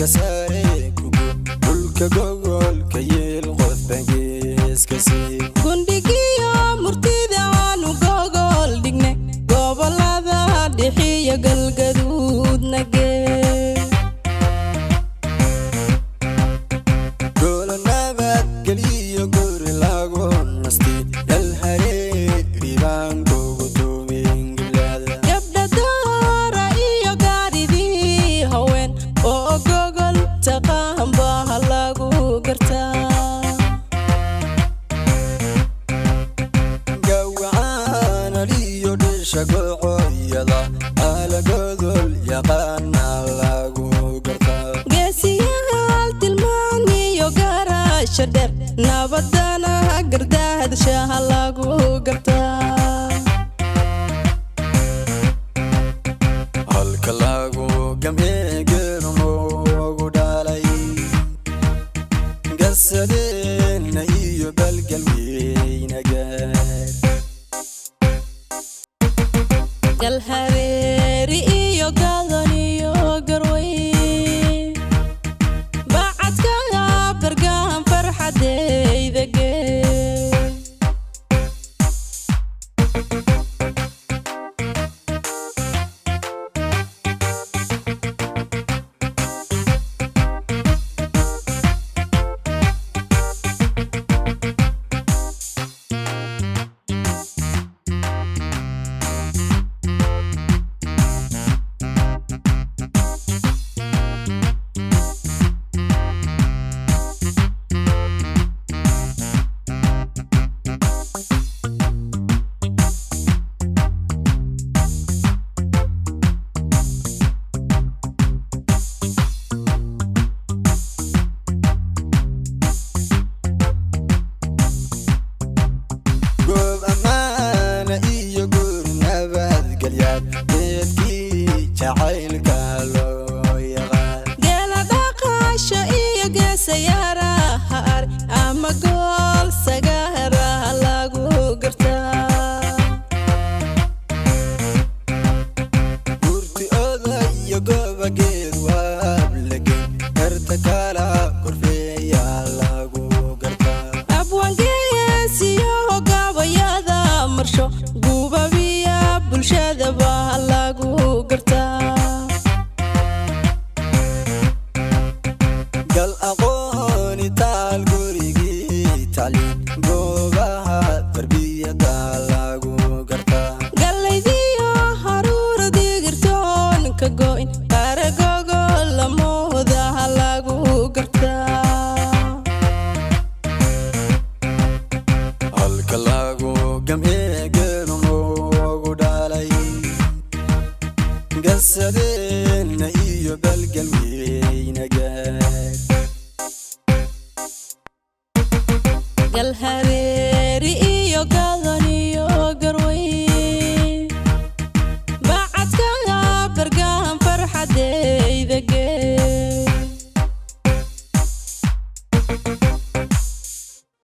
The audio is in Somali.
Geedka sare kugu dhulka gogolka yeel qofban geeska sii. Gundhigiyo murtida aanu gogol dhigne, gobolada dhixiyo Galgaduudna gee. Golo nabadgeliyo guri lagu nasti dal hareeri baan kugu tumin giblada. Gabdha doora iyo gaadhidii haween oo gogol taqaan baa lagu gartaa. Gawacaanaliyo dhisha gocoyada alagodol yaqaana lagu gartaa. Geesiyaal tilmaan iyo garasha dheer, nabadana gardaadshaha lagu gartaa. Halka lagu gamceegeernugu dhalay gasadeenna iyo balgalweyna gaar. Galhareeri iyo gadan iyo garweyn, bacadka bargaan farxadeyda gee. Goob ammaana iyo guri nabadgelyaad geedkii jacaylka loo yaqaan. Geela dhaqaasho iyo geesayaaraha ar ama gool sagaaraha lagu gartaa. Gurti oda iyo gooba geed waablegen karta kala korfeeya lagu gartaa. Abwangeesiyo gabayada marsho gubabiya bulshada baa lagu gartaa. Gal aqooni taal gurigii tacliin goobaha tarbiyada lagu gartaa. Gallaydiyo haruur digirtoon ka go'in qaragogo lamoodaha lagu gartaa. Halka lagu gamceegeernugu dhalay gasadeenna iyo balgalweyna gaar. Galhareeri